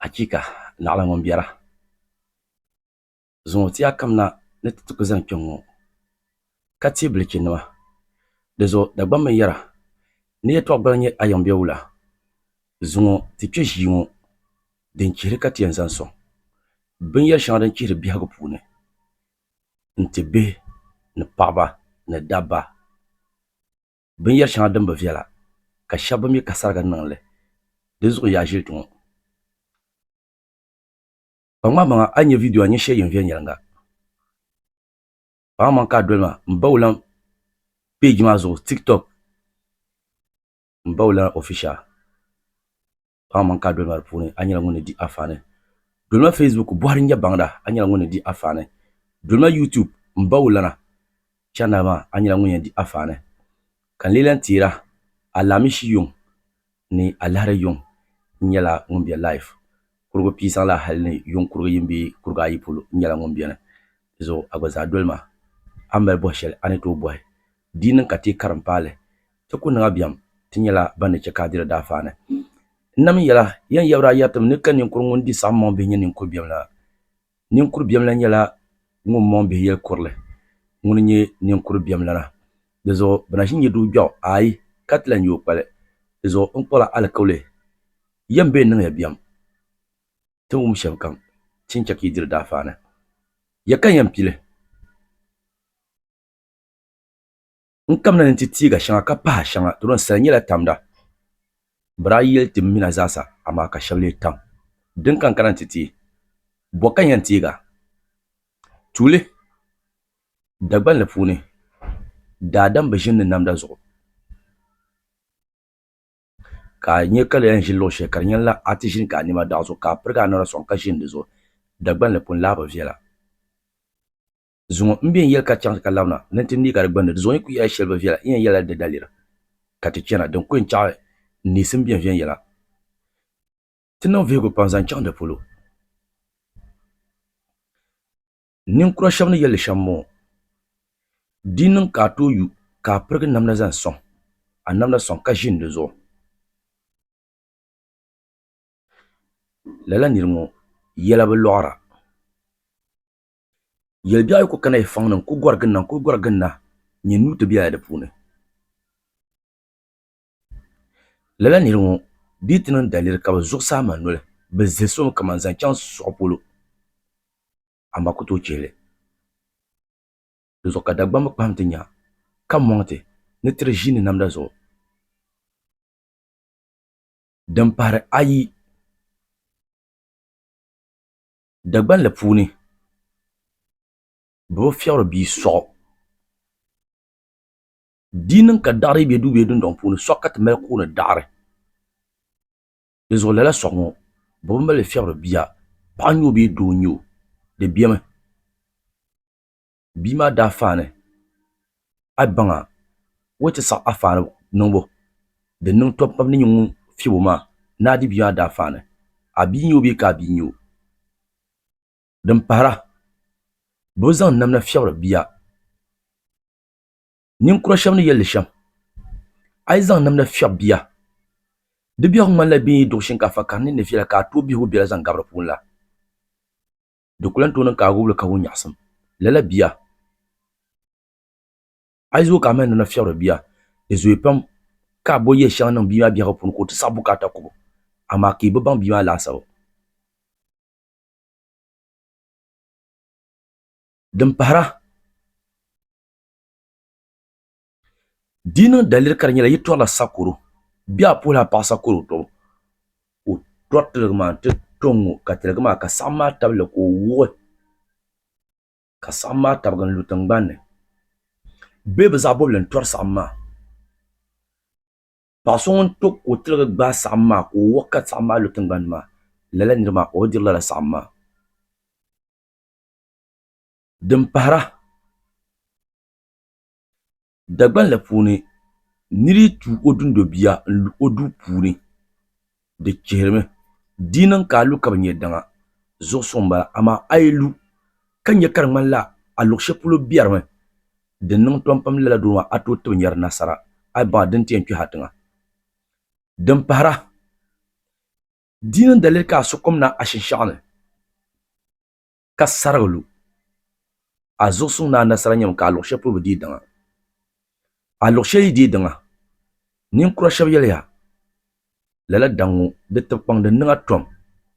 Achiika, naɣila ŋun biɛra. Zuŋɔ ti yaa kamina ni ti ti ku zani kpɛŋŋo ka ti bilichinnima. Di zuɣu Dagbamba yɛra ni yɛtɔɣ gbali nyɛ a yiŋ bɛ wula. Zuŋɔ ti kpe ʒii ŋɔ din chihiri ka ti yɛn zaŋ sɔŋ binyɛr shɛŋa din chihiri biɛhigu puuni n-ti bihi ni paɣiba ni dabba. Binyɛr shɛŋa din bi viɛla ka shɛba bi mi ka sariga niŋ li, di zuɣu yaa ʒili ti ŋɔ. Kpaŋmaŋmaŋa a yi nya vidiyo a nya shɛli yɛn viɛnyɛliŋga. Kpaŋmaŋ ka a doli ma m ba Wulan page maa zuɣu TikTok m ba Wulan official. Kpaŋmaŋ ka a doli ma di puuni a nyɛla ŋun ni di afaani. Doli ma Facebook bɔhiri n-nyɛ baŋda a nyɛla ŋun ni di afaani. Doli ma YouTube m ba Wulana channel maa a nyɛla ŋun yɛn di afaani. Ka n lee lan teera Alaamishi yuŋ ni alahiri yuŋ n nyɛla ŋun be live. Kurigu pii zaŋla hali ni yuŋ kurigu yini bee kurigu ayi polo n nyɛla ŋun beni. Di zuɣu a gba zaa doli ma. A ni mali bɔhi shɛli a ni tooi bɔhi. Di yi niŋ ka ti karim paali, ti ku niŋ a biɛm, ti nyɛla ban ni chɛ ka a diri daafaani. N nam yɛla, yɛn yɛbiri a yɛri ti mi ni ka ninkuri ŋun di saɣim mɔŋ bihi nyɛ ninkuri biɛm la. Ninkuri biɛm la nyɛla ŋun mɔŋ bihi yɛli kurili, ŋuni n-nyɛ ninkuri biɛm lana. Di zuɣu bɛ na ʒi n-nyɛ doo gbɛɣu, aai, ka ti lahi nyɛ o kpali. Di zuɣu n kpuɣila alikauli, yɛm bee n niŋya biɛm, ti ni wum shɛm kam, ti ni chɛ ka yi diri daafaani. Ya ka n yɛn pili? N kamina ni nti teeg a shɛŋa ka pahi a shɛŋa, doro n sali nyɛla tamda. Bɛ daa yɛli ti m mina zaasa, amaa ka shɛba lee tam. Din ka n kana nti teei, bɔ ka n yɛn teeg a? Tuuli, Dagbanli puuni, daadam bi ʒini ni namda zuɣu. Ka a nya ka di yɛn ʒi luɣ shɛli ka di nyɛla a ti ʒini ka a nɛma daɣi zuɣu ka a pirigi a nɔra sɔŋ ka ʒini di zuɣu. Dagbanli puuni laa bi viɛla. Zuŋɔ m bɛ n yɛli ka chaŋ ka labina ni n ti neeg a di gbunni, di zuɣu n yi ku yɛla shɛli bi viɛla, n yɛn yɛlila di daliri ka ti chana din ku yɛn chaɣi neesim bɛn viɛnyɛla. Ti niŋ vihigu pam zaŋ chaŋ di polo. Ninkura shɛba ni yɛli li shɛm m-bɔŋɔ, Di niŋ ka a tooi yu ka a pirigi namda zaŋ sɔŋ a namda sɔŋ ka ʒini di zuɣu. Lala nir ŋɔ yɛla bi lɔɣira. Yɛlibiɛɣu yi ku kana yi faŋ ni n-ku gɔri ginda n-ku gɔri ginda nyɛ nuu ti bela di puuni. Lala nir ŋɔ di yi ti niŋ daliri ka bɛ zuɣusaa ma noli, bɛ zilisi o mi kaman zaŋ chaŋ suɣa polo, amaa ku tooi chihi li. Di zuɣu ka Dagbamba kpahim ti nya ka mɔŋ ti ni tiri ʒiini namda zuɣu. Din pahiri ayi, Dagbanli puuni, bɛ bi fiɛbiri bia sɔɣu. Di niŋ ka daɣiri yi be duu bee dundɔŋ puuni, sɔɣu ka ti mali kooni daɣiri. Di zuɣu lala sɔɣu ŋɔ, bɛ bi mali li fiɛbiri bia, paɣa n-nyɛ o bee doo n-nyɛ o, di bemi. Bia maa daa faani a baŋa o ti saɣi a faani niŋbu din niŋ tɔbu pam ni nyɛ ŋun fiɛbi o maa ni a di bia maa daa faani. A bia n-nyɛ o bee ka a bia n-nyɛ o? Din pahira, bɛ bi zaŋ namda fiɛbiri bia. Ninkura shɛba ni yɛli li shɛm, a yi zaŋ namda fiɛbi bia, di biɛhigu ŋmanila bɛ ni yi duɣi shinkaafa ka di ninni viɛla ka a tooi bihigu biɛla zaŋ gabi di puuni la. Di ku lan tooi niŋ ka a gubili ka wunyaɣisim lala bia. A yi zooi ka a mali namda fiɛbiri bia, di zooi pam ka a bo yɛl shɛŋa niŋ bia maa biɛhigu puuni ka o ti saɣi bukaata kubu, amaa ka yi bi baŋ bia maa laasabu. Din pahira, Di niŋ daliri ka di nyɛla yi tɔrila sakoro bee a puhila a paɣa sakoro tɔbu ka o tɔri tiligi maa nti to n-ŋɔ ka tiligi maa ka saɣim maa tabili ka o wuɣi ka saɣim maa tabigi n-lu tiŋgbani ni bee bɛ zaɣ bɔbili n-tɔri saɣim maa. Paɣa so ŋun to ka o tiligi gbaai saɣim maa ka o wuɣi ka saɣim maa lu tiŋgbani ni maa, lala nira maa o bi diri lala saɣim maa. Din pahira, Dagbanli puuni nir yi tuui o dundobia n-lu o duu puuni, di chihirimi. Di yi niŋ ka a lu ka bi nya daŋa, zuɣusuŋ m-bala. Amaa a yi lu ka nya ka di ŋmanila a luɣ shɛli polo biɛrimi, di niŋ tom pam lala doo maa a tooi ti bi nyari nasara, a yi baŋ a dini ti yɛn kpɛhi a tiŋa. Din pahira. Di niŋ daliri ka a so kom na a shinshaɣu ni ka sarigi lu, a zuɣusuŋ ni a nasara nyɛmi ka a luɣ shɛli polo bi deei daŋa. A luɣ shɛli yi deei daŋa, ninkura shɛb yɛliya, Lala daŋ ŋɔ di tib kpaŋ di niŋ a tom,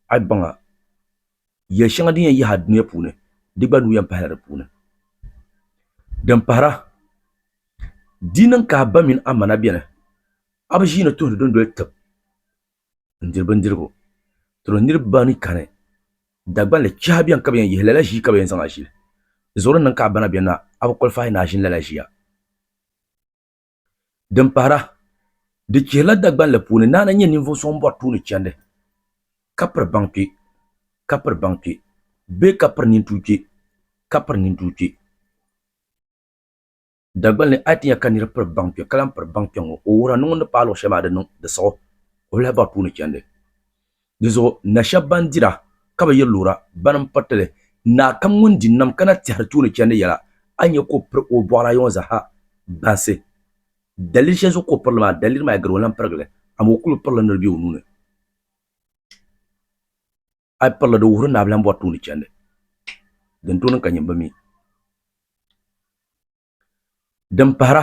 a yi baŋ a yɛl shɛŋa din yɛn yihi a dunia puuni, di gba nuu yɛn pahila di puuni. Din pahira, di niŋ ka a ba mini a ma na beni, a bi ʒiini tuhiri dundoli tib n-diri bindirigu. Tiri niriba ni kani Dagbanli chiha beni ka bɛ yɛn yihi lala ʒii ka bɛ yɛn zaŋ a ʒili. Di zuɣu di niŋ ka a ba na beni na, a bi qualify ni a ʒini lala ʒiya. Din pahira, di chihirila Dagbanli puuni ni a na nyɛ ninvuɣ so ŋun bɔri tuuni chandi ka piri baŋ kpe, ka piri baŋ kpe, bee ka piri nintuu kpe, ka piri nintuu kpe. Dagbanli, a yi ti nya ka nira piri baŋ kpe ka lahi piri baŋ kpe ŋɔ, o wuhira ni ŋun ni paai luɣ shɛli maa di niŋ di siɣi o, o bi lahi bɔri tuuni chandi. Di zuɣu na shɛba ban dira ka bi yiri loora, bani m-piriti li. Naa kam ŋun di nam ka na tɛhiri tuuni chandi yɛla, a ni nya ka o piri o bɔɣiri ayi ŋɔ zaa bansi. Daliri shɛli zuɣu ka o piri li maa, daliri maa yi gari o lan pirigi li, amaa o kul bi piri li ni di be o nuu ni. A yi piri li di wuhiri ni a bi lan bɔri tuuni chandi. Din tooi niŋ ka nyin bi mi. Din pahira.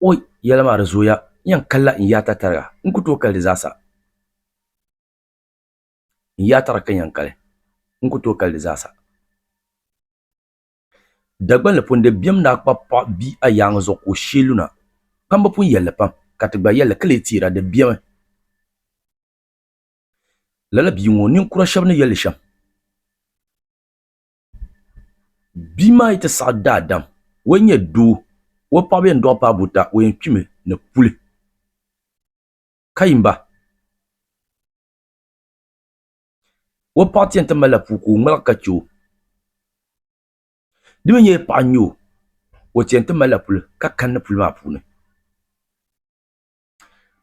Oi! Yɛla maa di zooya, n yɛn kalila n yaa tatariga, n ku tooi kali di zaasa. N yaa tariga ka n yɛn kali, n ku tooi kali di zaasa. Dagbanli pun di bem ni a kpabi paɣ bia a yaaŋa zuɣu ka o shee luna. Kpamba pun yɛli li pam, ka ti gba yɛli li ka lee teera, di bemi. Lala bia ŋɔ, ninkura shɛba ni yɛli li shɛm. Bia maa yi ti saɣi daadam, o yi nyɛ doo, o paɣaba yɛn dɔɣi paai buta, o yɛn kpimi ni puli ka yimba. O paɣa ti yɛn ti malila puu ka o ŋmaligi ka chɛ o. Di mi nyɛla paɣa n-nyɛ o, o ti yɛn ti malila puli ka kanni puli maa puuni.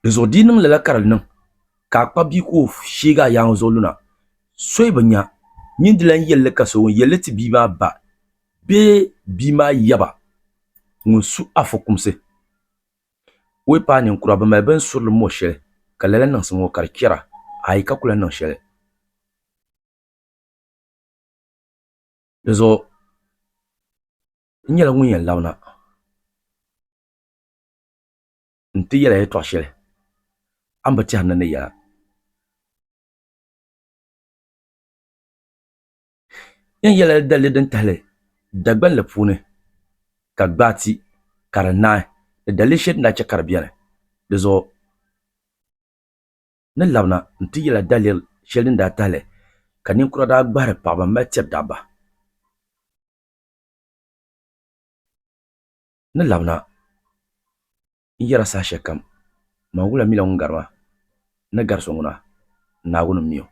Di zuɣu di yi niŋ lala ka di niŋ ka a kpabi bia ka o sheegi a yaaŋa zuɣu luna, so yi bi nya nyin di lan yɛli li ka so ŋun yɛli li ti bia maa ba bee bia maa yaba ŋun su a fukumsi. O yi paai ninkura, bɛ mali bɛ ni suri li mo shɛli ka lala niŋsim ŋɔ ka di chɛra, ayi ka ku lan niŋ shɛli. Di zuɣu n nyɛla ŋun yɛn labina. N ti yɛla yɛtɔɣ shɛli a ni bi tɛhiri ni ni yɛla. N yɛn yɛla daliri din tahili Dagbanli puuni ka gbaai ti ka di naai ni daliri shɛli din daa chɛ ka di beni. Di zuɣu ni labina n-ti yɛla daliri shɛli din daa tahili ka ninkura daa gbahiri paɣiba m-mali tiri dabba. Ni labina n-yɛra saha shɛlikam, Man wula mila ŋun gari ma? N ni gari so ŋuna? Naawuni m-mi o.